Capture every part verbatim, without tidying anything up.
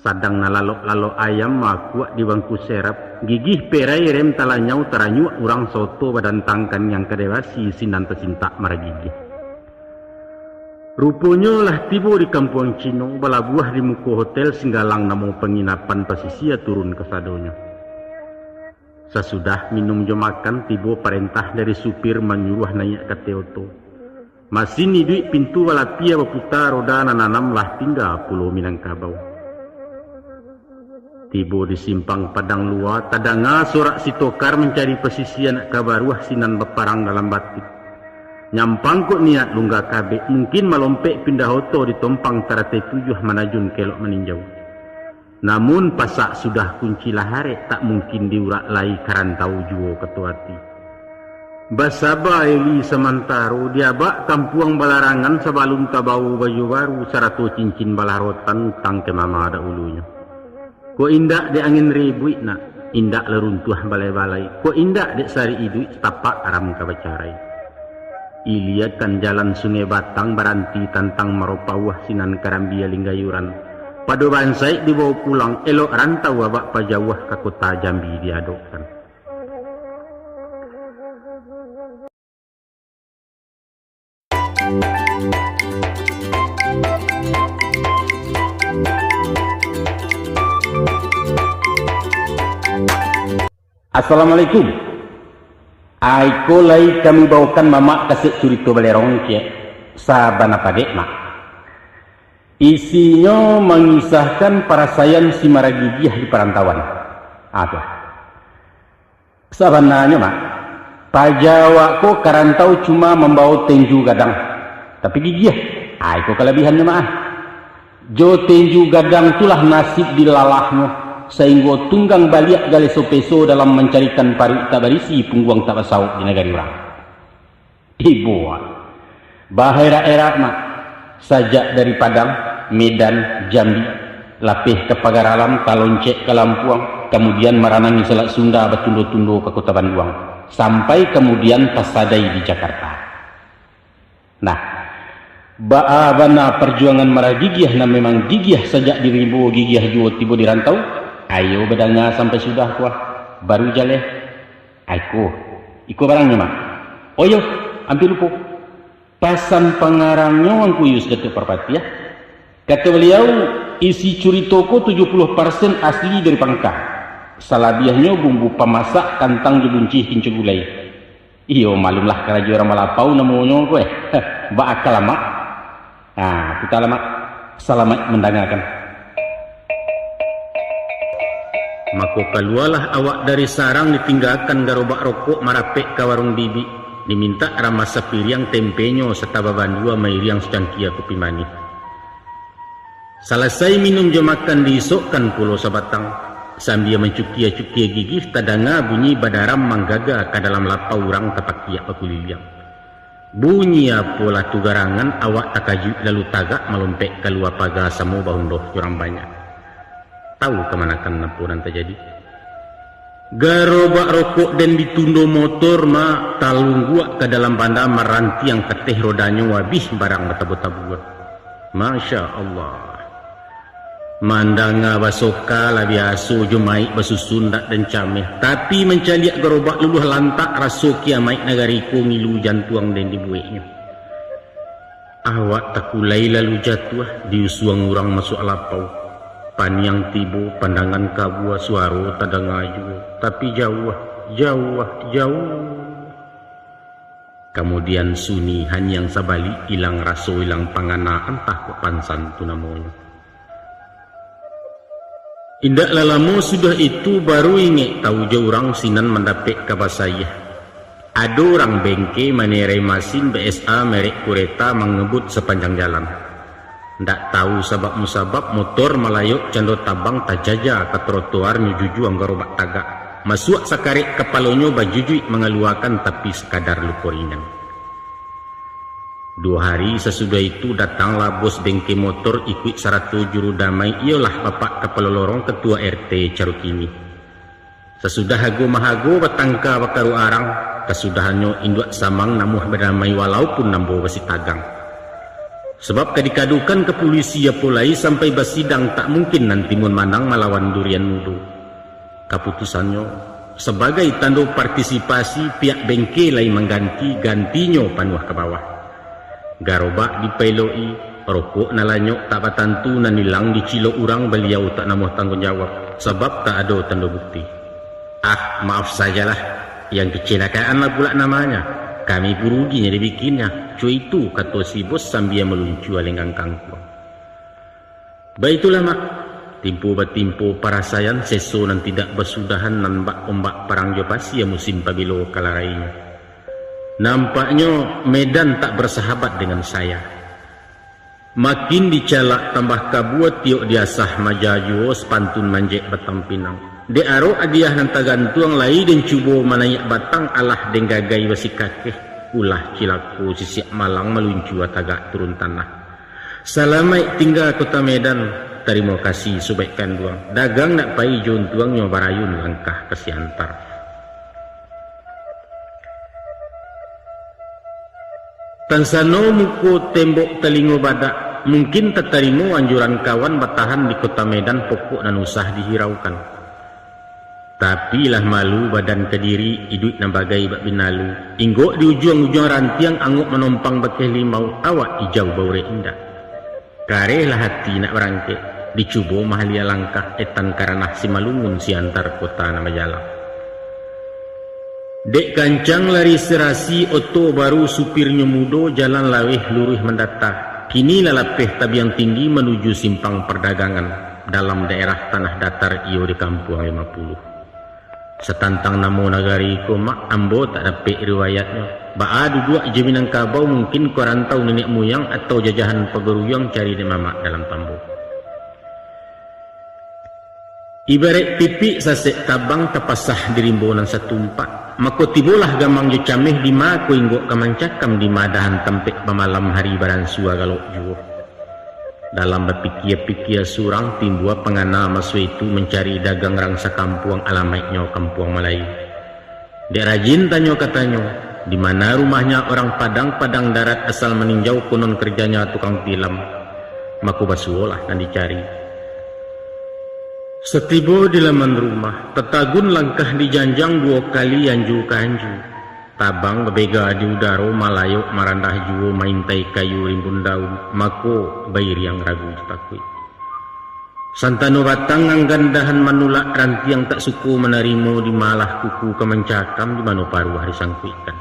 Sadang nalalok-lalok ayam makuak di bangku serap, gigih perai rem talanyau taranyuak urang soto badantangkan yang kadai basi sinan tasintak maragigiah. Ruponyo lah tibo di kampuang Cino, balabuah di muko hotel Singgalang namo panginapan pasisia turun kasadonyo. Sasudah minum jo makan, tibo parentah dari supir manyuruah naiak ka Teoto. Masin iduik pintu balapia baputa, roda nan anam lah tingga pulo Minangkabau. Tibo di simpang Padang Lua, tadanga sorak sitokar mancari pasisia nak ka baruah sinan baparang dalam batik. Nyampang kok niat lungga kabek, mungkin malompek pindah oto di tompang taratai tujuah manajun kelok maninjau. Namun pasak sudah kunci lah arek, tak mungkin diurak lai karantau juo kato ati. Basaba Eli samantaro, diabak kampuang balarangan sabalun tabao baju baru, sarato cincin balah rotan utang ka mama dahulunyo. Kok indak dek angin ribuik nak, indak lah runtuah balai-balai, kok indak dek sarik iduik, tapak aram ka bacarai. Iliakan jalan Sungai Batang baranti tantang Maropauah sinan karambia Linggayuran. Pado bansaik dibawo pulang, elok rantau abak pajauah ka kota Jambi diadokkan. Assalamualaikum. Aiko lai kami baokan mamak kasek curito balerong ciek, sabana padek mak. Isinyo mangisahkan parasaian si maragigiah di parantauan. Ah, tu. Sabananyo mak, paja awak ko karantau cuma mambawo tenju gadang, tapi gigiah. Ah, iko kalabihannyo mak ah. Jo tenju gadang tu lah nasib dilalahnyo, sainggo tunggang baliak galeso peso dalam mancarikan paruik tak barisi, pungguang tak basauik di nagari urang. Ibo ah. Baherak-erak mak, sajak dari Padang, Medan, Jambi, lapeh ka Pagar Alam, taloncek ka Lampuang, kamudian maranangi Salat Sunda, batundo-tundo ka Kota Banduang, sampai kamudian tasadai di Jakarta. Nah, baa bana parjuangan maragigiah nan memang gigiah sajak di rimbo, gigiah juo tibo di rantau? Ayo badanga sampai sudah ko ah, baru jaleh. Aiko, iko barangnyo mak. Oh iyo, ampia lupo. Pasan pangarangnyo Angku Yus Datuak Parpatiah. Kato baliau, isi curito ko tujuah puluah parsen asli dari Pangka. Salabiahnyo bumbu pamasak kantang jo buncih kinco gulai. Iyo, malumlah karajo urang balapau namonyo ko eh. Baakal amak. Nah, kutalamak. Salamaik mandangakan. Mako kalualah awak dari sarang, ditinggakan garobak rokok, marapek ka warung bibik, dimintak ramas sapiriang tempenyo, sataba bandua mairiang sacangkia kopi manih. Salasai minum jo makan, diisokkan pulo sabatang. Sambia mancukia-cukia gigih, tadanga bunyi badaram manggaga ka dalam lapau urang tapakiak bakuliliang. Bunyi apolah tu garangan, awak takajuik lalu tagak malompek kalua paga samo baundoh surang banyak. Tahu kamanakan apo nan tajadi? Garobak rokok den ditundo motor ma talungguak ka dalam banda, marantiang kateh rodanyo, wabih barang batabo-tabuan. Masya Allah. Mandanga basoka lah biaso jo maik basusun dak den cameh, tapi mancaliak garobak luluah lantak, raso kiamaik nagari ko ngilu jantuang den dibueknyo. Awak takulai lalu jatuah, diusuang urang masuak lapau. Paniang tibo, pandangan kabua, suaro tadanga juo, tapi jauah, jauah, jauah. Kamudian sunyi, hanyang sabalik, ilang raso, ilang pangana, antah kok pansan tu namonyo. Indak lah lamo sudah itu, baru ingek tahu jo urang sinan mandapek kaba sayah. Ado urang bengke manerai masin B S A merek Kureta mangebut sapanjang jalan. Ndak tahu sabab musabab, motor malayok cando tabang, tajaja ka trotoar, nyo jujuang garobak tagak. Masuak sakarek kapalonyo bajujuik mangaluakan, tapi sakadar luko ringan. Duo hari sasudah itu, datanglah bos bengke motor ikuik sarato juru damai, iyolah Bapak Kapalo Lorong, Ketua R T Carukini. Sasudah ago mahago batangka bakaru arang, kasudahannyo induak samang namuah badamai walaupun ambo basitagang. Sabab ka dikadukan ka pulisi apo lai sampai basidang, tak mungkin nan timun manang malawan durian mudo. Kaputusannyo, sabagai tando partisipasi, pihak bengke lai mangganti, gantinyo panuah ka bawah. Garobak dipaelok-i, rokok nan lanyok tak batantu, nan ilang dicilok urang, baliau tak namuah tangguang jawab, sabab tak ado tando bukti. "Ah, maaf sajalah, yang kecelakaan lah pulak namanya. Kami pun rugi nyo dibikinnyo," co itu kato si bos sambia maluncua lenggang kangkuang. Baitulah, Mak, timpo batimpo parasaian, seso nan tidak basudahan, nan bak ombak parang jo pasia, musim pabilo ka larainyo. Nampaknyo Medan tak bersahabat dengan saya. Makin dicalak tambah kabua, tiok diasah maja juo, sapantun manjek batang pinang. Dek arok adiah nan tagantuang, lai den cubo manaiak batang, alah den gagai basikakeh, ulah cilako sisiak malang, maluncua tagak turun tanah. Salamaik tingga Kota Medan, tarimo kasih subaik kanduang, dagang nak pai jo untuangnyo, barayun langkah ka Siantar. Tansano muko tembok talingo badak, mungkin tatarimo anjuran kawan, batahan di Kota Medan pokok nan usah dihiraukan. Tapi lah malu badan kadiri, iduik nan bagai bak binalu. Inggok di ujuang-ujuang rantiang, angok manompang bakeh limau, awak ijau baurek indak. Karehlah hati nak barangkek, dicubo mahalia langkah, etan ka ranah Simalungun, Siantar kota nan bajalang. Dek kancang lari serasi, oto baru supirnyo mudo, jalan laweh luruih mandata. Kini lah lapeh tabiang tinggi, manuju simpang pardagangan, dalam daerah Tanah Datar, iyo di Kampuang Lima Puluh. Satantang namo nagari ko, Mak, ambo tak dapek riwayatnyo. Baa duduak jo Minangkabau, mungkin ko rantau niniak muyang atau jajahan pagaruyuang, cari dek mamak dalam tambo. Ibaraik pipik sasek tabang, tapasah di rimbo nan satumpak, mako tibolah gamang jo cameh, dima ko inggok ka mancakam, dima dahan tampek bamalam, hari baransua galok juo. Dalam bapikia-pikia surang, timbua pangana maso itu, mancari dagang rang sakampuang, alamaiknyo Kampuang Malayu. Dek rajin tanyo katanyo, di mana rumahnya orang Padang, Padang Darat asal maninjau, konon kerjanya tukang tilam, mako basuolah nan dicari. Satibo di laman rumah, tatagun langkah dijanjang, duo kali anju ka anju. Tabang babega di udaro, malayok marandah juo, maintai kayu rimbun daun, mako bairiang ragu jo takuik. Santano batang anggan dahan manulak, rantiang tak suko manarimo, di malah kuku ka mancakam, di mano paruah disangkuikkan.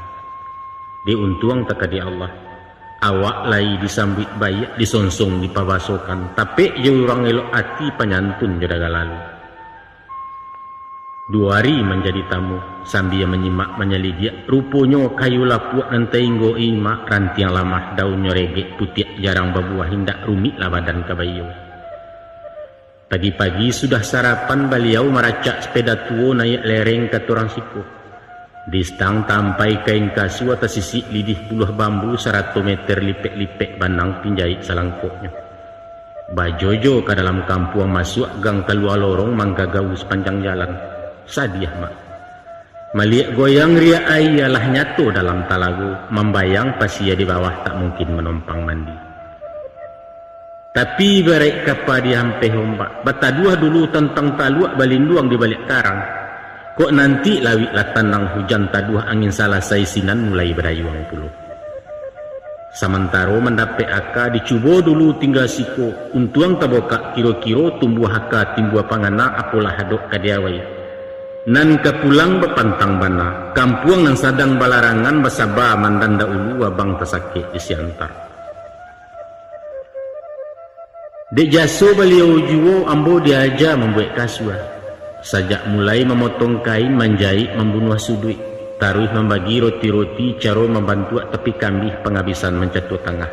Dek untuang takadiak Allah, awak lai disambuik baiak, disonsong dipabasokan, tapek jo urang elok ati, panyantun jo daga lalu. Duo ari manjadi tamu, sambia manyimak manyalidiak, ruponyo kayu lapuak nan tainggo imak, rantiang lamah, daunnyo regek, putiak jarang babuah, indak rumiklah badan ka baiyo. Pagi-pagi sudah sarapan, baliau maracak sapeda tuo, naiak lereng ka turang siko. Di stang taampai kain kasua, tasisik lidih buluah bambu, sarato meter lipek-lipek banang, pinjaik salangkoknyo. Bajojo ka dalam kampuang, masuak gang kalua lorong, manggagau sapanjang jalan. Sadiah, Mak. Maliek goyang riak aia, lah nyato dalam talago, mambayang pasia di bawah, tak mungkin manompang mandi. Tapi ibaraik kapa diampeh ombak, bataduah dulu tantang taluak, balinduang di baliak karang. Kok nanti lawik lah tanang, hujan taduah angin salasai, sinan mulai badayuang pulo. Samantaro mandapek aka, dicubo dulu tingga siko, untuang tabokak kiro-kiro, tumbuah aka timbua pangana, apolah hadok ka diawai. Nan ka pulang bapantang bana, kampuang nan sadang balarangan, basaba mandan dahulu, abang tasakek di Siantar. Dek jaso baliau juo, ambo diaja mambuek kasua. Sajak mulai mamotong kain, manjaik, mambunuah suduik, taruih mambagi roti-roti, caro mambantuak tapi kambih, pangabisan mancatua tangah.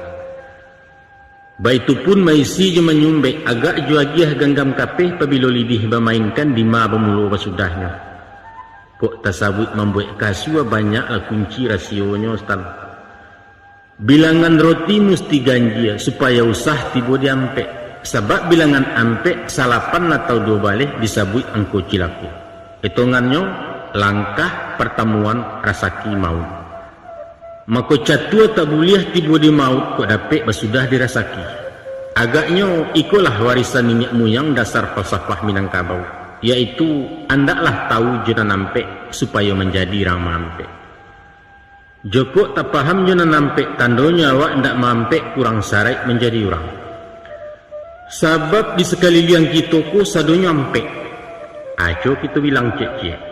Baitu pun maisi jo manyumbek, agak jo agiah ganggam kapeh, pabilo lidih bamainkan, dima bamulo basudahnyo. Kok tasabuik mambuek kasua, banyaklah kunci rasionyo, Stan. Bilangan roti musti ganjia, supayo usah tibo di ampek. Sabab bilangan ampek, salapan atau duo baleh, disabuik angko cilako. Etongannyo, langkah, partamuan, rasaki, mauik. Mako catua tak buliah tibo di mauik kok dapek basudah dirasaki. Agaknyo ikolah warisan niniak muyang dasar falsafah Minangkabau, yaitu andaklah tawu jo nan ampek supayo manjadi rang maampek. Jokok tapaham jo nan ampek, tandonyo awak ndak maampek kurang saraik manjadi urang. Sabab di sakaliliang kito ko sadonyo ampek. Aco kito bilang ciek-ciek.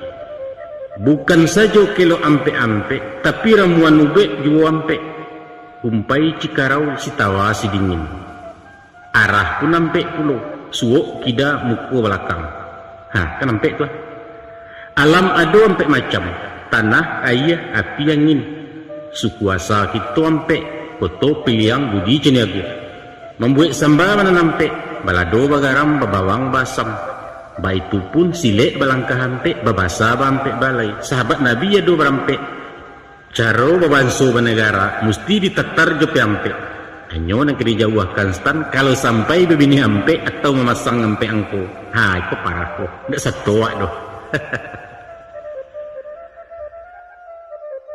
Bukan sajo kelok ampek-ampek, tapi ramuan ubek juo ampek. Kumpai cikarau, sitawa sidingin. Arah pun ampek pulo, suok kida muko balakang. Ha, kan ampek tu lah. Alam ado ampek macam, tanah, aia, api, angin. Suku asa kito ampek, koto, piliang, budi, caniago. Mambuek samba nan ampek, balado bagaram, babawang baasam. Baitu pun silek balangkah ampek, babasa baampek balai. Sahabat Nabi ado barampek. Caro babanso banagara musti ditatar jo piampek. Hanyo nan ka dijauahkan stan, kalau sampai babini ampek atau mamasang ampek angko. Ha, iko parah ko. Ndak satoak doh.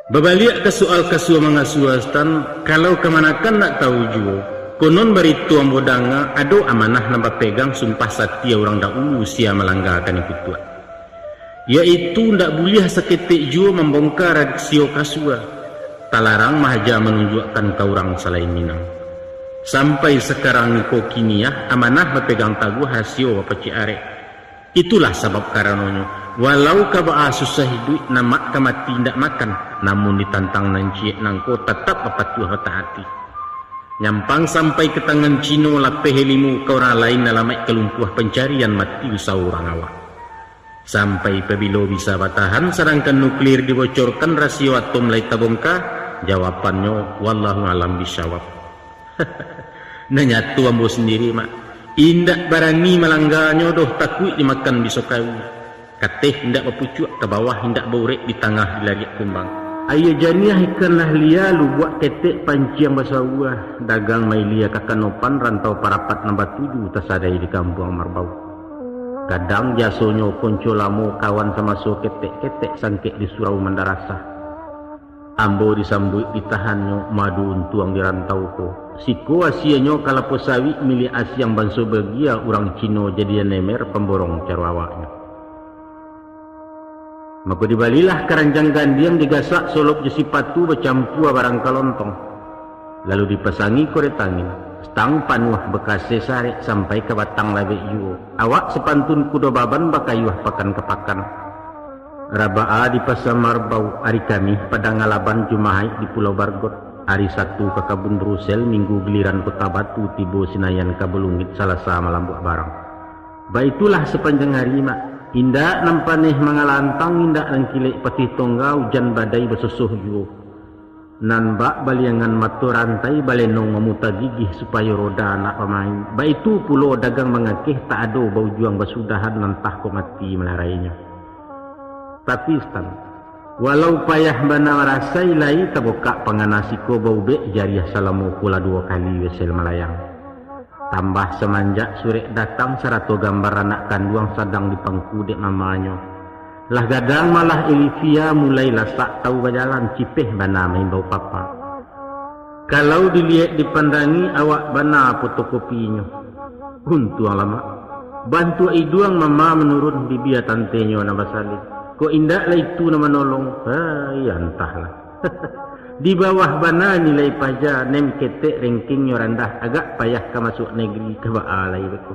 Babaliak ka soal kasua-mangasua stan, kalau kamanakan ndak tahu juo. Konon barito ambo danga, ado amanah nan bapegang sumpah satia urang dahulu sia malanggakan ikutuak. Yaitu ndak buliah saketek juo mambongka rasio kasua, talarang mahaja manunjuakkan ka urang salain Minang. Sampai sakarang iko kini, ah, amanah bapegang taguah rasio bapacik arek. Itulah sabab karanonyo, walau ka baa susah iduik, namak ka mati indak makan, namun ditantang nan ciek nangko tatap bapatuah bataati. Nyampang sampai ka tangan Cino lapeh ilmu ka urang lain, alamaik ka lumpuah pancarian mati usaho urang awak. Sampai pabilo bisa batahan, sadangkan nuklir dibocorkan, rasio atom lai tabongka? Jawabannyo, wallahu alam bisawab. Nan nyato ambo sandiri, Mak, indak barani malangganyo doh, takuik dimakan biso kawi. Kateh indak bapucuak, ka bawah indak baurek, di tangah dilariak kumbang. Aia janiah ikan lah lia, lubuak ketek panciang basauah, dagang mailia kakanopan, rantau parapat nan batuju, tasadai di kampuang marbau. Kadang jasonyo konco lamo, kawan samaso ketek-ketek, sangkek di surau mandarasah. Ambo disambuik ditahannyo, madu untuang di rantau ko. Siko asianyo kalapo sawik milik asiang banso Belgia, urang Cino jadian emer pamborong caro awaknyo. Mako dibalilah karanjang gandiang, digasak solop jo sipatu, bacampua barang kalontong. Lalu dipasangi korek tangin, stang panuah bakase sarek, sampai ka batang labek juo. Awak sapantun kudo baban, bakayuah pakan ka pakan. Rabaa di Pasa Marbau, ari Kamih Padang Alaban, Jumahaik di Pulau Bargot, ari Satu ka Kabun Brusel, Minggu giliran Kota Batu, tibo Sinayan ka Balungit, Salasa malambuak barang. Baitulah sapanjang ari, Mak. Indak nan paneh mangalantang, indak nan kilek patih tongga, ujan badai basosoh juo. Nan bak baliangan mato rantai, balenong mamuta gigih, supayo roda nak bamain. Baitu pulo dagang mangakeh, tak ado baujuang basudahan, nan tah kok mati malarainyo. Tapi, Stan, walau payah bana marasai, lai tabukak pangana siko, baubek jariah salamo ko, lah duo kali wesel malayang. Tambah samanjak surek datang, sarato gambar anak kanduang sadang dipangku dek mamanyo. Lah gadang malah Elivia, mulai lasak tau bajalan, cipeh bana maimbau papa. Kalau diliek dipandangi, awak bana fotokopinyo. Untuang lamak. Bantuak iduang mama manurun, bibia tantenyo nan basalin. Kok indak lah itu nan manolong, hai, antahlah. Di bawah bana nilai paja, nem ketek rengkingnyo randah, agak payah ka masuak negeri, ka baa lai beko.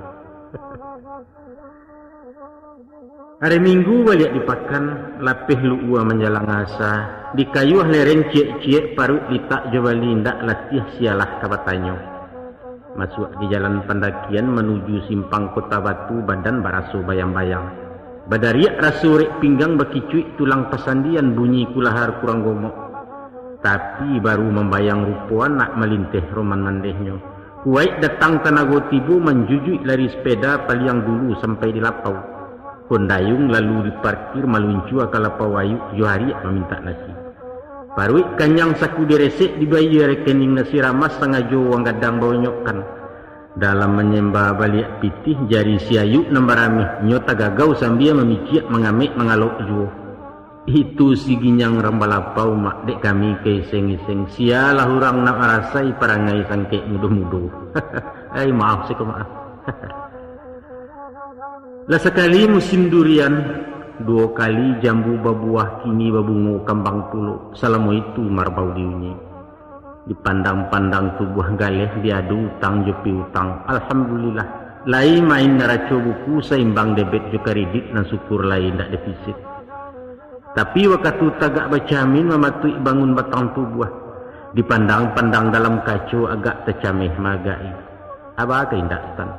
Ari Minggu baliak di pakan, lapeh lu'ua manjalang asa, dikayuah lereng ciek-ciek, paruik litak jo bali, indak latiah sialah ka batanyo. Masuak di jalan pandakian manuju simpang Kota Batu, badan baraso bayang-bayang. Badariak raso urek pinggang, bakicuik tulang pasandian, bunyi kulahar kurang gomok. Tapi baru mambayang rupo anak, malinteh roman mandehnyo. Kuwaik datang tanago tibo, manjujuik lari sepeda, paliang dulu sampai di lapau. Kondayung lalu diparkir, maluncua ka lapau ayuk, jo ariak mamintak nasi. Paruik kanyang saku diresek, dibayia rekening nasi ramas, sangajo uang gadang baonyokkan. Dalam manyemba baliak pitih, jari si ayuk nan barameh, nyo tagagau sambia mamiciak, mangamek, mangalok juo. Itu si Ginyang Rambalapau, Mak, dek kami ka iseng-iseng. Sialah urang nak marasai parangai sangkek mudo-mudo. Ai, maaf, siko maaf. Lah sakali musim durian, duo kali jambu babuah, kini babungo kambang pulo. Salamo itu marbau diunyi. Dipandang-pandang tubuah galeh, diadu utang jo piutang. Alhamdulillah, lai main naraco buku, saimbang debet jo karidit, nan syukur lai indak defisit. Tapi wakatu tagak bacamin, mamatuik bangun batang tubuah. Dipandang-pandang dalam kaco, agak tacameh maagak-i. Aba ka indak, Sutan?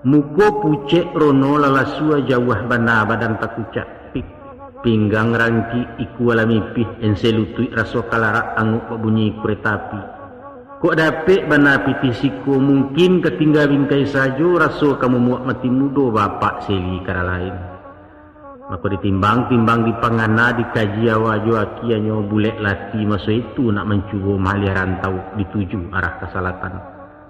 Muko pucek, rono lalasua, jauah bana badan takucak. Pik, pinggang rangkik, ikua lah mipih, ense lutuik raso kalarak, angok babunyi kureta api. Kok dapek bana pitih siko, mungkin ka tingga bingkai sajo, raso ka mumuak mati mudo, bapak seli kara lain. Mako ditimbang-timbang, dipangana, dikaji awa jo akianyo, bulek lati maso itu nak mancubo maaliah rantau dituju arah ka salatan.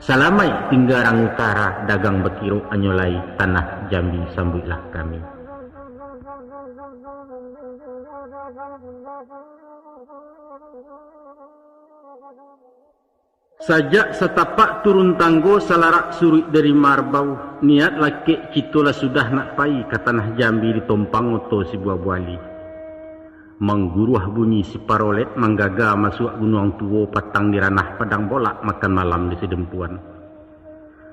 Salamaik tingga rang utara, dagang bakirok anyo lai, tanah Jambi sambuiklah kami. Sajak satapak turun tanggo, salarak suruik dari marbau, niat lakek kito lah sudah nak pai ka tanah Jambi, ditompang oto si buah buali. Mangguruah bunyi si parolet, manggaga masuak Gunuang Tuo, patang di ranah Padang Bolak, makan malam di Sidempuan.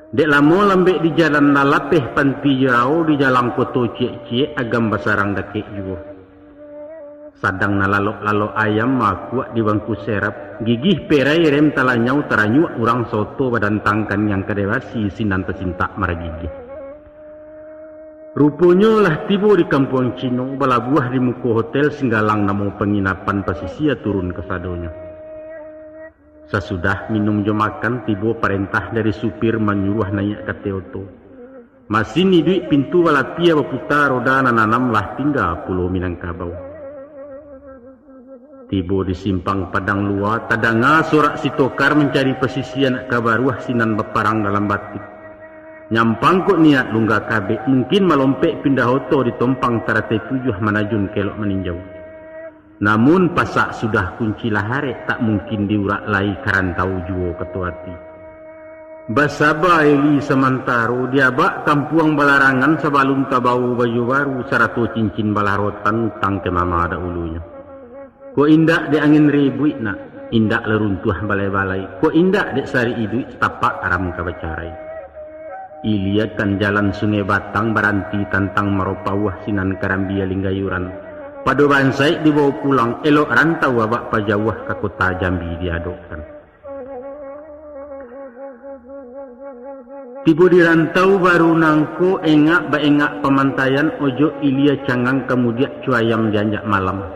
Dek lamo lambek di jalan, lah lapeh panti jo rao, di jalang koto ciek-ciek, agam basarang dakek juo. Sadang nan lalok-lalok ayam, makuak di bangku serap, gigih perai rem talanyau, taranyuak urang soto, badantang kaniang kadai basi, sinan tasintak maragigih. Ruponyo lah tibo di Kampuang Cino, balabuah di muko hotel Singgalang, namo panginapan, pasisia turun kasadonyo. Sasudah minum jo makan, tibo parentah dari supir, manyuruah naiak ka oto. Masin iduik pintu balapia baputa, roda nan anam lah tingga pulo Minangkabau. Tibo di simpang Padang Lua, tadanga sorak si tokar mancari pasisia nak ka baruah, sinan baparang dalam batik. Nyampang kok niat lungga kabek, mungkin malompek pindah oto, ditompang taratai tujuah, manajun kelok maninjau. Namun pasak sudah kunci lah arek, tak mungkin diurak lai, ka rantau juo kato ati. Basaba Eli samantaro, di abak kampuang balarangan, sabalun tabao baju baru, sarato cincin balah rotan, utang ka mama dahulunyo. Kok indak dek angin ribuik nak, indak lah runtuah balai-balai, kok indak dek sarik iduik, satapak aram ka bacarai. Iliakan jalan Sungai Batang, baranti tantang Maropauah, sinan karambia Linggayuran. Pado bansaik dibawo pulang, elok rantau abak pajauah, ka kota Jambi diadokkan. Tibo di rantau baru nangko, engak baengak pamantaian, ojok ilia cangang, ka mudiak cuayam dianjak malam.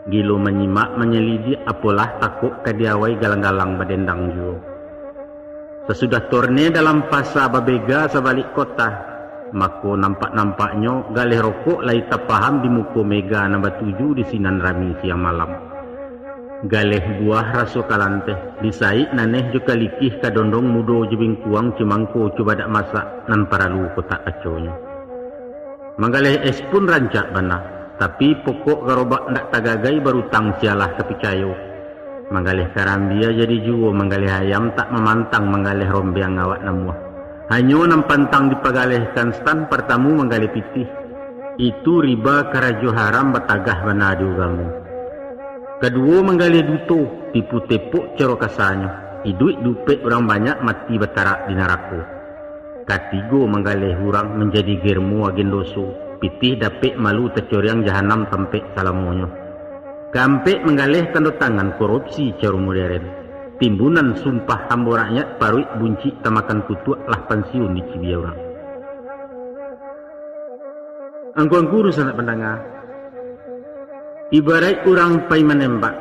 Gilo manyimak manyalidiak, apolah takok ka diawai, galang-galang badendang juo. Sasudah torne dalam pasa, babega sabalik kota, mako nampak-nampaknyo galeh rokok lai tapaham, di muko mega nan batuju, di sinan rami siang malam. Galeh buah raso kalanteh, disaik naneh jo kalikih, kadondong mudo jo bingkuang, cimangko cubadak masak, nan paralu kotak kaconyo. Manggaleh es pun rancak bana, tapi pokok garobak ndak tagagai, barutang sialah ka picayo. Manggaleh karambia jadi juo, manggaleh ayam tak mamantang, manggaleh rombiang awak namuah. Hanyo nan pantang dipagalehkan, Sutan, partamu manggaleh pitih. Itu riba karajo haram, batagah bana di ugamo. Kaduo manggaleh duto, tipu tepok caro kasanyo. Iduik dupek urang banyak, mati batarak di narako. Katigo manggaleh urang, manjadi germo agen doso, pitih dapek malu, tacoriang jahanam tampek salamonyo. Kaampek manggaleh tando tangan, korupsi caro moderen. Timbunan sumpah ambo rakyat, paruik buncik tamakan kutuak, lah pansiun dicibia urang. Angku-angku dunsanak pandanga, ibaraik urang pai manembak,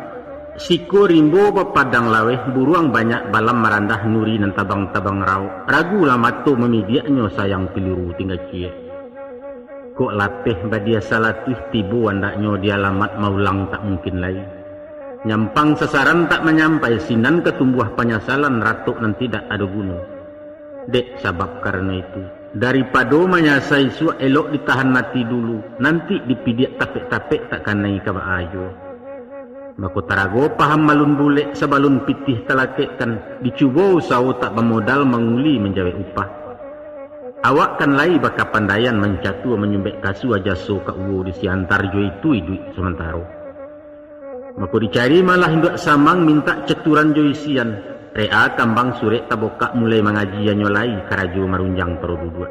siko rimbo bapadang laweh, buruang banyak balam marandah, nuri nan tabang-tabang raok, ragulah mato mamidiaknyo, sayang piluru tingga ciek. Kok lapeh badia salatuih, tibo andaknyo di alamat, maulang tak mungkin lai. Nyampang sasaran tak manyampai, sinan katumbuah panyasalan, ratok nan tidak ado guno. Dek sabab karano itu, Daripado manyasa isuak, elok ditahan ati dulu, nanti dipidiak tapek-tapek tak kanai ka baa juo. Mako tarago paham alun bulek, sabalun pitih talakekkan, dicubo usawo tak bamodal, manguli manjawek upah. Awak kan lai bakapandaian mancatua manyumbek kasua jaso ka uwo di Siantar jo itu iduik samantaro. Mako dicari malah induak samang mintak caturan jo isian, rea kambang surek tabokak mulai mangaji anyo lai karajo marunjang paro duduak.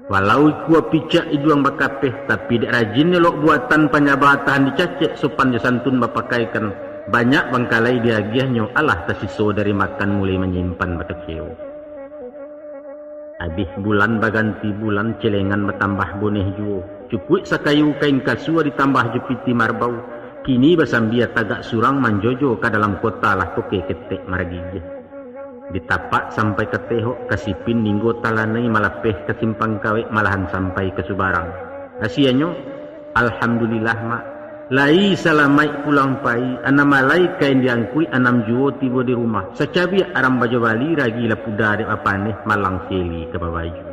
Walau ikua picak iduang bakapeh, tapi dek rajin elok buatan panyaba tahan dicacek sopan jo santun bapakaikan, banyak bangkalai diagiahnyo alah tasiso dari makan mulai manyimpan bakeceo. Abih bulan baganti bulan, celengan batambah boneh juo. Cukuik sakayu kain kasua ditambah jo piti marbau, kini basambia tagak surang manjojo ka dalam kota lah toke ketek maragigiah. Ditapak sampai ka tehok, ka sipin ninggo talanai malapeh ka simpang kawek malahan sampai ka subarang. Asianyo, Alhamdulillah, Mak. Lai salamaik pulang pai, anam alai kain diangkuik, anam juo tibo di rumah. Sacabiak aram bajo bali, ragi lah puda dek bapaneh, malang seli ka babayu.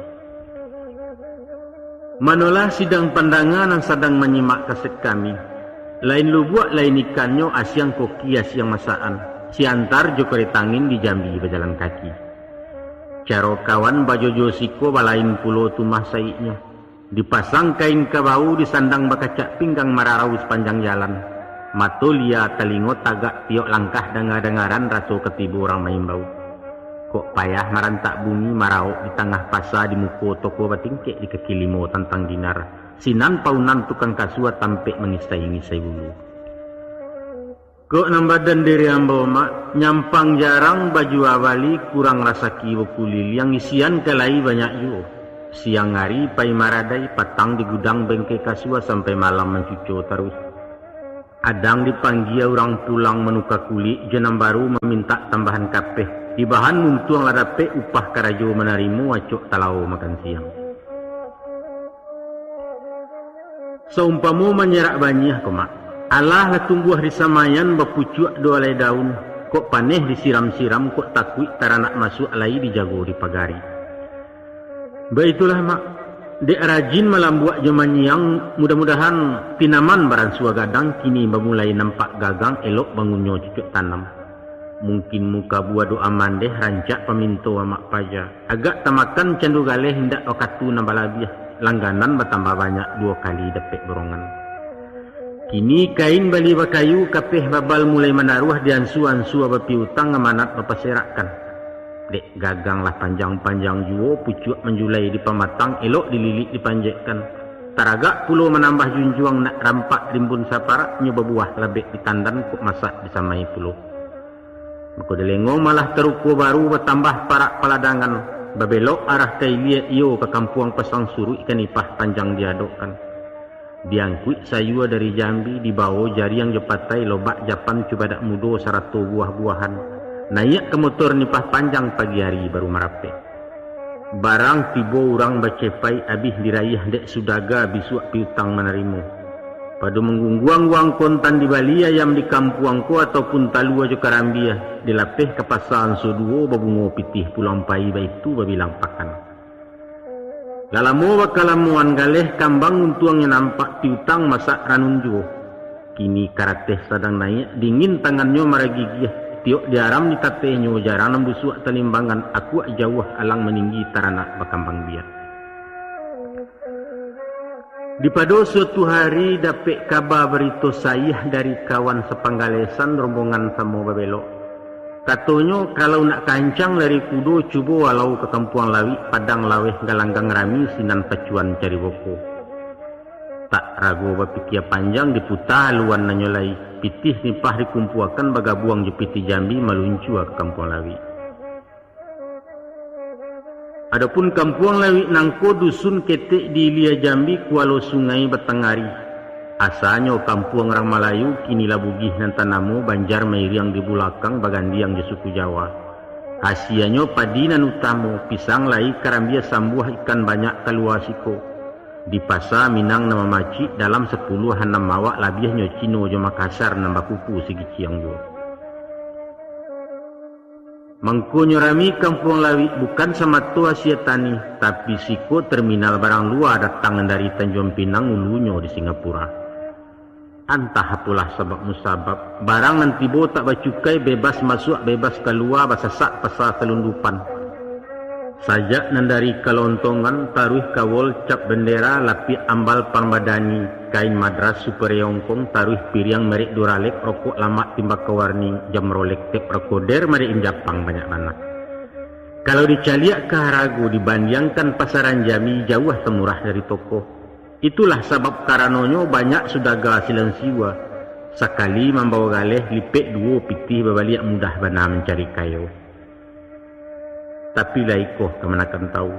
Manolah sidang pandanga nan sadang manyimak kaset kami. Lain lubuak, lain ikannyo, asiang koki, asiang masakan. Siantar jo karetangin di Jambi bajalan kaki. Caro kawan bajojo siko balain pulo tumah saiknyo. Dipasang kain kabau, disandang bakacak pinggang, mararau sapanjang jalan. Mato lia, talingo tagak, tiok langkah danga-dangaran, raso ka tibo urang maimbau. Kok payah marantak bumi, maraok di tangah pasa, di muko toko batingkek, di kaki limo tantang dinar. Sinan paunan tukang kasua, tampek mangisai-ngisai bulu. Kok nan badan diri ambo, Mak, nyampang jarang bajua bali, kurang rasaki bakuliliang, isian ka lai banyak juo. Siang ari pai maradai, patang di gudang bengke kasua, sampai malam mancuco taruih. Adang dipanggia urang pulang manuka kulik, jo nan baru mamintak tambahan kapeh. Dibahan untuang lah dapek, upah karajo manarimo, acok talao makan siang. Saumpamo manyerak banyiah ko, Mak. Alah lah tumbuah di samaian, bapucuak do alai daun, kok paneh disiram-siram, kok takuik taranak masuak, lai dijago dipagari. Baitulah, Mak. Dek rajin malambuak jo manyiang, mudah-mudahan tinaman baransua gadang, kini bamulai nampak gagang, elok bangunnyo cucuk tanam. Mungkin muka buah doa mandeh, rancak paminto amak paja. Agak tamakan cando galeh, indak wakatu nan balabiah, langganan batambah banyak, duo kali dapek borongan. Kini kain bali bakayu, kapeh babal mulai manaruah, diansua-ansua bapiutang, amanat bapaserakkan. Dek gagang lah panjang-panjang juo, pucuak manjulai di pamatang, elok dililik dipanjekkan. Taragak pulo manambah junjuang, nak rampak rimbun saparak, nyo babuah labek di tandan, kok masak disamai pulo. Mako di lengong malah taruko baru, batambah parak paladangan, babelok arah ka ilia, iyo ka kampuang pasang suruik, ka nipah panjang diadokkan. Diangkuik sayua dari Jambi, dibawo jariang jo patai, lobak japan, cubadak mudo, sarato buah-buahan. Naiak ka motor nipah panjang, pagi ari baru marapek. Barang tibo urang bacepai, abih dirayah dek sudaga, bisuak piutang manarimo. Pado manggungguang uang kontan, dibali ayam di kampuang ko, ataupun talua jo karambia, dilapeh ka pasa anso duo, babungo pitih pulang pai, baitu babilang pakan. Lah lamo bakalamoan, galeh kambang untuangnyo nampak, piutang masak ranun juo. Kini karateh sadang naiak, dingin tangannyo maragigiah, tiok diaram ditatehnyo, jarang nan busuak talimbangan, akuak jauah alang maninggi, taranak bakambang biak. Di pado suatu hari dapek kaba barito sayah dari kawan sapanggalesan, rombongan samo babelok. Katonyo, kalau nak kancang lari kudo, cubo walau ka Kampuang Lawik, padang laweh galanggang rami, sinan pacuan cari boko. Tak rago bapikia panjang, diputa haluan nanyo lai, pitih nipah dikumpuakan, bagabuang jo pitih Jambi, maluncua ka Kampuang Lawik. Adopun Kampuang Lawik nangko dusun ketek di ilia Jambi, kualo sungai batangari. Asanyo kampuang urang Malayu, kini lah Bugih nan tanamo, Banjar mairiang di bulakang, bagandiang jo suku Jawa. Hasianyo padi nan utamo, pisang lai karambia sambuah, ikan banyak kalua siko. Di pasa Minang nan mamacik, dalam sapuluah anam awak, labiahnyo Cino jo Makassar nan bakuku sigiciang juo. Mangkonyo rami Kampuang Lawik bukan samato asia tani, tapi siko terminal barang lua datang dari Tanjuang Pinang, ulunyo di Singapura. Antah apolah sabab musabab, barang nan tibo tak bacukai, bebas masuak, bebas kalua, basasak pasa salundupan. Sajak nan dari kalontongan, taruih kawol cap bendera, lapiak ambal parmadani, kain madras super Hongkong, taruih piriang merek Duralex, rokok lamak timbakau warning, jam Rolex tep rekorder merek Japang banyak bana. Kalau dicaliak ka harago, dibandiangkan pasaran Jambi, jauah tamurah dari toko. Itulah sabab karanonyo banyak sudaga silang siwa. Sakali mambawo galeh, lipek duo pitih babaliak, mudah bana mancari kayo. Tapi lai koh kamanakan tawu.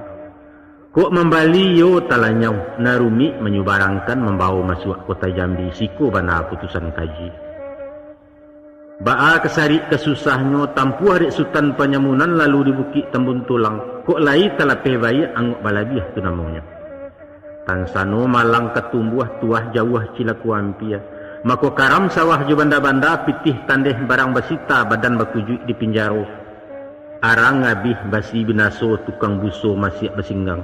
Kok mambali iyo talanyau, nan rumik manyubarangkan mambawo masuak kota Jambi, siko bana putusan kaji. Baa kasarik kasusahnyo, tampuah dek Sutan Panyamunan lalu di Bukik Tambun Tulang, kok lai talapeh baiak angok balabiah tu namonyo. Tansano malang ka tumbuah, tuah jauah cilako ampia. Mako karam sawah jo banda-banda, pitih tandeh barang basita, badan bakujuik di pinjaro. Arang abih basi binaso, tukang buso masiak basinggang.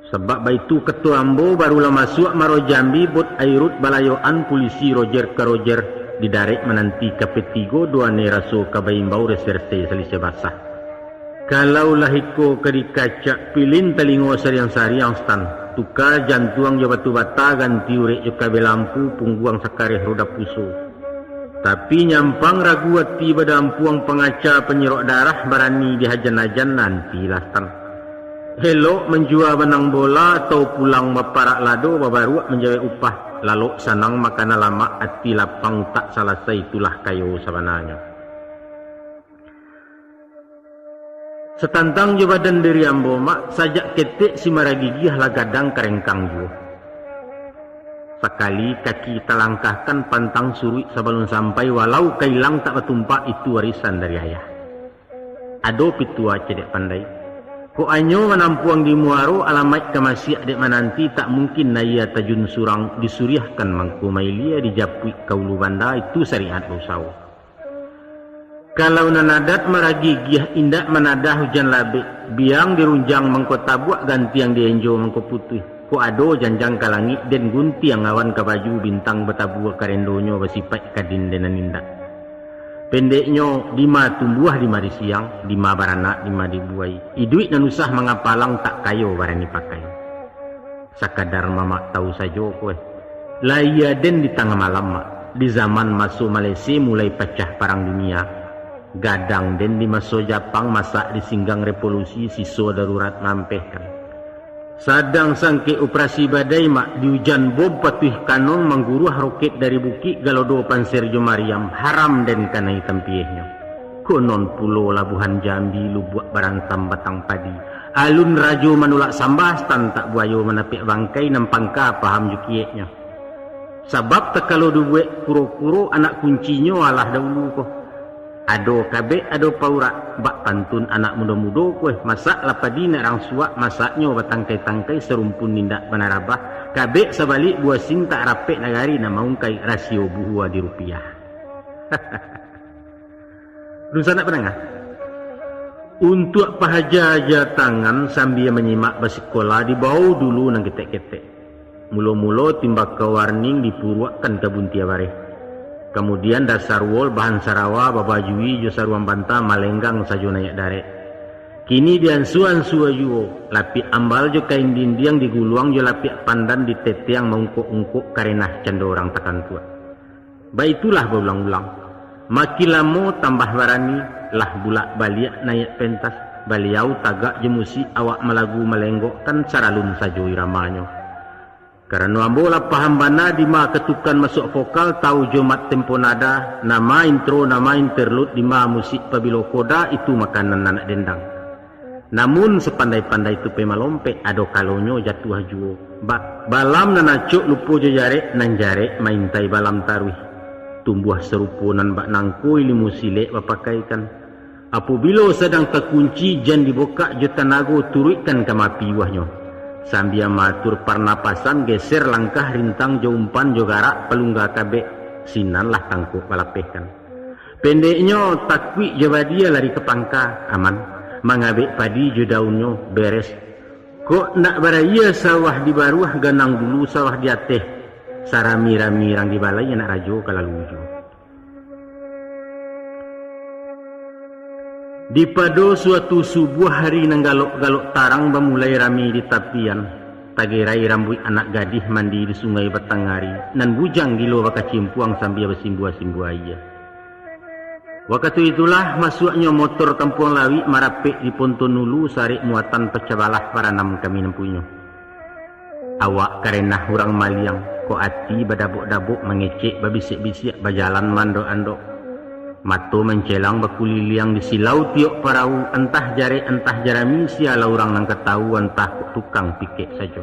Sabab baitu kato ambo, barulah masuak Maro Jambi, bot Airut balayoan, pulisi Roger ka Roger, didarek mananti ka P tigo, duane raso ka baimbau, reserse saliseh basah. Kalau lah iko ka dikacak, pilin talingo sariang-sariang, Stan. Tuka jantuang jo batu bata, ganti urek jo kabel lampu, pungguang sakareh roda puso. Tapi nyampang ragu ati, badampuang pangaca, panyirok darah barani dihajan-hajan, nantilah, Stan. Elok manjua banang bola, atau pulang baparak lado, babaruak manjawek upah. Lalok sanang makanan lamak, ati lapang utak salasai, itulah kayo sabananyo. Satantang jo badan diri ambo, Mak, sajak ketek si Maragigiah lah gadang karengkang juo. Sakali kaki talangkahkan pantang suruik sabalun sampai, walau ka ilang tak batumpak, itu warisan dari ayah. Ado pitua cadiak pandai. Kok anyo manampuang di muaro, alamaik ka masiak dek mananti, tak mungkin aia tajun surang, disuriahkan mangko mailia, dijapuik ka ulu banda, itu syariat bausawo. Kalau nan adat Maragigiah indak manadah ujan labek, biang dirunjang mangko tabuak, gantiang dienjo mangko putuih. Kok ado janjang ka langik, den guntiang awan ka baju, bintang batabua karendonyo, basipaik kadin den nan indak. Pendeknyo, dima tumbuah, dima disiang, dima baranak, dima dibuai. Iduik nan usah mangapalang, tak kayo barani pakai. Sakadar mamak tahu sajo ko, eh. Lahia den di tangah malam, Mak. Di zaman maso Malaysia mulai pacah parang dunia. Gadang den di maso Japang, masak di singgang revolusi, siso darurat mampehkan. Sadang sangkek operasi badai, Mak, di ujan bom patuih kanong, mangguruah roket dari bukik, galodo panser jo mariam, haram den kanai tampiehnyo. Konon pulo labuhan Jambi, lubuak barantam batang padi. Alun rajo manulak sambah, Stan, tak buayo manapek bangkai, nan pangka paham jo kieknyo. Sabab takalo dibuek kuro-kuro, anak kuncinyo alah dahulu ko. Ado kabek, ado paurak, bak pantun anak mudo-mudo ko, eh, masak lah padi nak rang suak, masaknyo batangkai-tangkai, sarumpun indak bana rabah, kabek sabalik buah sin tak rapek nagari, nak maungkai rasio buhua di rupiah. Dunsanak pandanga. Untuak pahaja-haja tangan sambia manyimak basikola, dibawo dulu nan ketek-ketek. Mulo-mulo timbakau warning dipuruakkan ka buntia bareh. Kamudian dasar wol bahan sarawa babajui jo saruang banta malenggang sajo naiak darek. Kini diansu-ansu juo, lapiak ambal jo kain dindiang diguluang jo lapiak pandan ditetiang maungkok-ungkok karenah cando urang takantuak. Baitulah baulang-ulang. Makin lamo tambah barani, lah bulak baliak naiak pentas, baliau tagak jo musik, awak malagu malenggokkan, saralun sajo iramanyo. Karano ambo lah paham bana dima katukan masuak vokal, tau jo mat tempo nada, nama intro, nama interlude, dima musik pabilo koda, itu makanan anak dendang. Namun, sapandai-pandai tupai malompek, ado kalonyo jatuah juo. Ba-, balam nan acok lupo jo jarek, nan jarek maintai balam taruih. Tumbuah sarupo nan bak nangko ilimu silek bapakaikan. Apobilo sadang takunci, jan dibukak jo tanago, turuikkan ka mapi buahnyo. Sambia maatur parnapasan, geser langkah rintang jo umpan, jo garak palungga kabek, sinan lah tangkok balapehkan. Pendeknyo, takuik jo badia lari ka pangka, aman. Mangabek padi jo daunnyo, beres. Kok ndak barayia sawah di baruah, ganang dulu sawah di ateh. Sarami-rami rang di balai, anak rajo ka lalu juo. Di pado suatu subuah hari nan galok-galok tarang, bamulai rami di tapian, tagerai rambuik anak gadih mandi di sungai batangari, nan bujang gilo bakacimpuang sambia basimbua-simbua aia. Wakatu itulah masuaknyo motor Kampuang Lawik marapek di Ponton Ulu, sarek muatan pacah balah paranam kami nan punyo. Awak karenah urang maliang, kok ati badabok-dabok, mangecek babisiak-bisiak, bajalan maandok-andok. Mato mancelang bakuliliang, di silau tiok parau, antah jarek antah jarami, sialah urang nan ka tahu, antah kok tukang pikek sajo.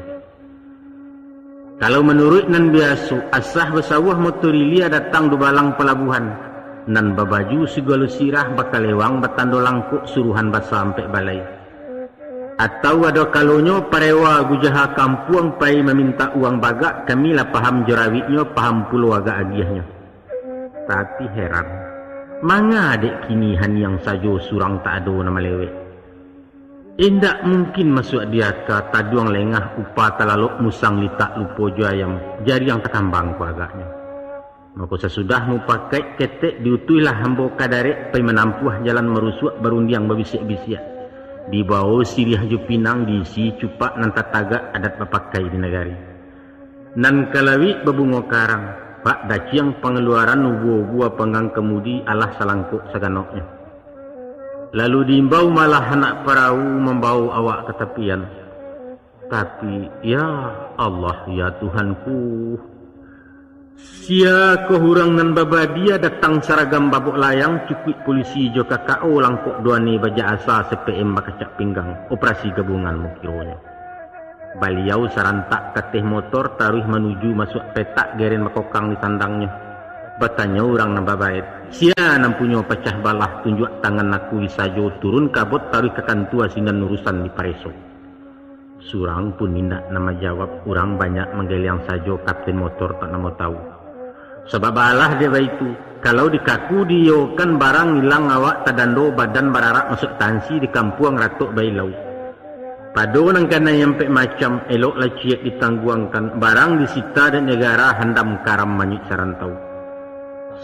Kalau manuruik nan biaso, asa basawah motor ilia datang dubalang palabuhan, nan babaju sagalo sirah, bakalewang batando langkok, suruhan basa ampek balai. Atau ado kalonyo parewa gujaha kampuang pai mamintak uang bagak, kami lah paham jo rawiknyo, paham pulo agak agiahnyo. Tapi heran, manga dek kini haniang sajo surang tak ado nan malewek? Indak mungkin masuak di aka, taduang lengah upa talalok, musang litak lupo jo ayam, jariang takambang ko agaknyo. Mako sasudah mupakaik ketek, diutuihlah ambo ka darek, pai manampuah jalan marusuak, barundiang babisiak-bisiak. Dibawo siriah jo pinang, diisi cupak nan tatagak, adat bapakai di nagari. Nan ka lawik babungo karang, bak daciang pangaluaran, ubua-ubua panggang kamudi, alah salangkok saganoknyo. Lalu diimbau malah anak parawu mambawo awak ka tapian. Tapi, ya Allah, ya Tuhanku, sia ko urang nan babadia datang saragam babok layang, cukuik polisi jo K K O, langkok duane bajak asa, C P M bakacak pinggang, operasi gabungan mukironyo. Baliau sarantak kateh motor taruih manuju masuak petak geren bakokang di tandangnyo. Batanyo urang nan babaet, "Sia nan punyo pacah balah, tunjuak tangan akui sajo, turun kabot taruih ka kantua sinan urusan dipareso." Surang pun indak nan manjawab, urang banyak manggeliang sajo, kapten motor tak namo tahu. Sabab alah dek baitu, kalau dikaku diiyokan barang ilang, awak tadando, badan bararak masuak tansi, di kampuang ratok bailau. Pado nan kanai ampek macam, elok lah ciek ditangguangkan, barang disita dek negara, handam karam manyuik sarantau.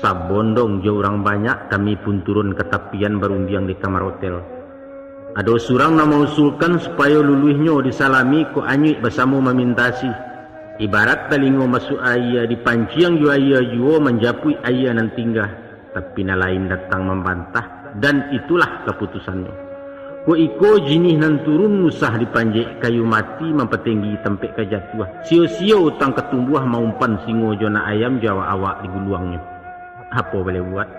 Sabondong jo urang banyak, kami pun turun ka tapian, barundiang di kamar otel. Ado surang nan mausulkan supayo luluihnyo disalami, kok anyuik basamo mamintasi. Ibarat talingo masuak aia, dipanciang jo aia juo, manjapuik aia nan tingga. Tapi nan lain datang mambantah, dan itulah kaputusannyo. Kok iko jinih nan turun, usah dipanjek, kayu mati mampatenggi tampek ka jatuah. Sio-sio utang ka tumbuah, maumpan singo jo anak ayam, jo awak-awak diguluangnyo. Apo boleh buat?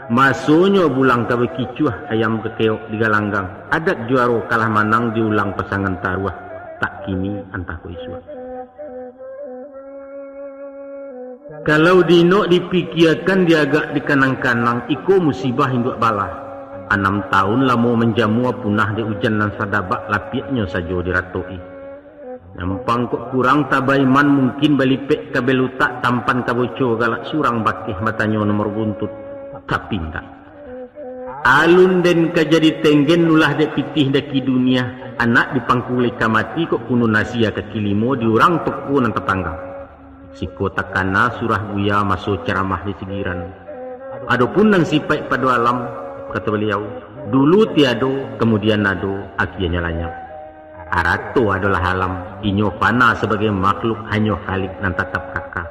Masonyo bulang ka bakicuah, ayam ka keok di galanggang. Adat juaro kalah manang diulang pasangan taruah, tak kini antah ko isuak. Kalau diinok dipikiakan, diagak dikanang-kanang, iko musibah induak bala. Anam taun lamo manjamua, punah dek ujan nan sadabak, lapiaknyo sajo diratoki. Nyampang kok kurang taba iman, mungkin balipek ka belutak, tampan ka boco, galak surang bakeh, batanyo nomor buntut. Tapi indak. Alun den ka jadi tenggen, ulah dek pitih daki dunia, anak dipangkulai ka mati, kok kunun asia kaki limo, di urang toko nan tatanggang. Siko takana surah buya, maso caramah di sigiran. Adopun nan sipaik pado alam, kato baliau, dulu tiado, kamudian ado, akianyo lanyap. Arato adolah alam, inyo fana sabagai makhluk, hanyo Khalik nan tatap kaka.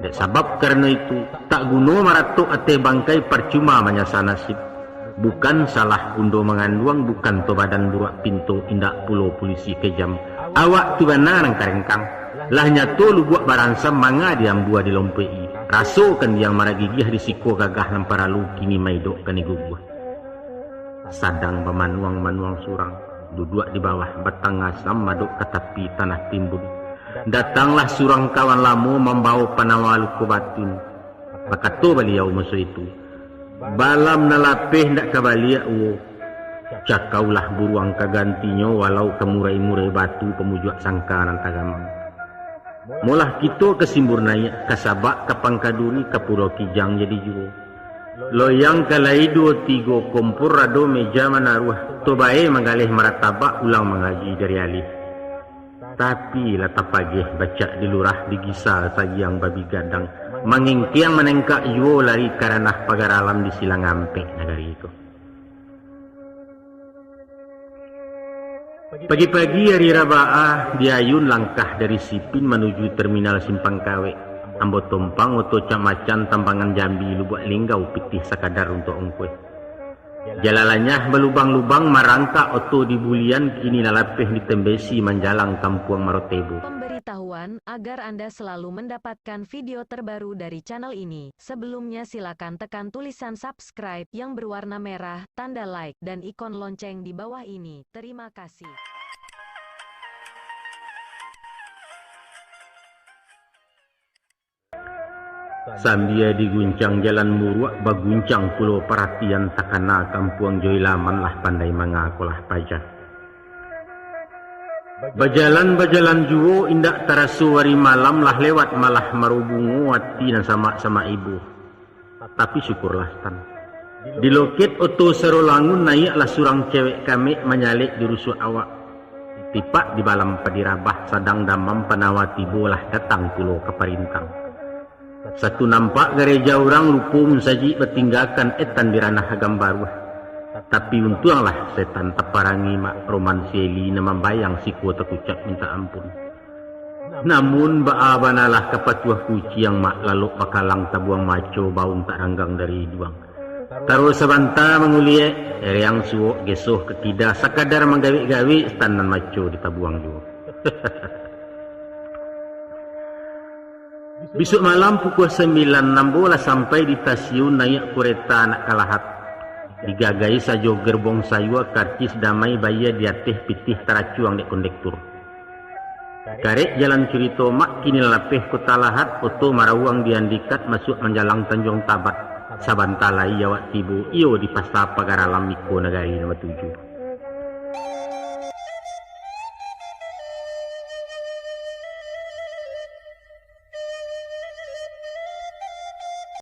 Dek sabab karano itu, tak guno maratok ateh bangkai, parcuma manyasa nasib. Bukan salah bundo manganduang, bukan to badan buruak pinto, indak pulo pulisi kejam. Awak tu bana nan karengkang. Lah nyato lubuak baransam, manga diambua dilompeki. Rasokan diang maragigiah, di siko gagah nan paralu, kini maidok kani guguah. Sadang bamanuang-manuang surang, duduak di bawah batang asam, madok ka tapi tanah timbun. Datanglah surang kawan lamo, mambawo panawa luko batin. Bakato baliau maso itu, "Balam nan lapeh ndak ka baliak uwo. Cakaulah buruang ka gantinyo, walau ka murai-murai batu, pamujuak sangka nan tagamang. Molah kito ka Simbur Naiak, ka Sabak, ka Pangkaduri, ka Pulau Kijang jadi juwo. Loyang ka lai duo tigo kompor ado meja manaruah, tu bae manggaleh maratabak ulang mangaji dari alih. Tapi lah tapageh bacak di lurah di gisa sagiang babi gadang, mangengkiang manengkak juo lari ka ranah pagar alam di silang ampek nagari ko. Pagi-pagi ari Rabaah, di ayun langkah dari Sipin manuju terminal Simpang Kawek. Ambo tompang oto Cak Macan Tambangan Jambi Lubuak Linggau pitih sakadar untuak ongkoih. Jalan lanyah balubang-lubang marangkak oto di bulian kini lah lapeh ditembesi manjalang Kampuang Marotebo. Pemberitahuan, agar Anda selalu mendapatkan video terbaru dari channel ini, sebelumnya silakan tekan tulisan subscribe yang berwarna merah, tanda like, dan ikon lonceng di bawah ini. Terima kasih. Sambia diguncang jalan muruak, baguncang pulo paratian, takana Kampuang Joilaman lah pandai mangakolah paja. Bajalan-bajalan juo, indak taraso ari malam lah lewat, malah marubungo ati nan samak-samak ibo. Tapi syukurlah, Tan. Di loket oto Sarolangun naiaklah surang cewek kamek manyalek di rusuak awak. Tipak di balam padi rabah sadang damam panawa tibo lah datang pulo ka parintang. Satu nampak gareja urang lupo munsajik batinggakan etan di ranah agam baruah. Tapi untuanglah setan taparangi mak roman si Eli nan mambayang siko takucak mintak ampun. Namun baa banalah kapatuah kuciang mak lalok bakalang tabuang maco baun tak ranggang dari iduang. Taruih sabanta manguliek, ereang suok gesoh ka kida sakadar manggawik-gawik setan nan maco ditabuang juo. Bisuak malam pukua sambilan ambo lah sampai di stasiun naiak kureta anak kalahat. Digagai sajo gerbong sayua karcis damai bayia di ateh pitih taracuang dek kondektur. Karek jalan curito mak kini lapeh kota lahat, oto marawuang di Andikat masuak manjalang Tanjuang Tabat. Sabanta lai awak tibo iyo di pasa pagar alam iko nagari nan batuju.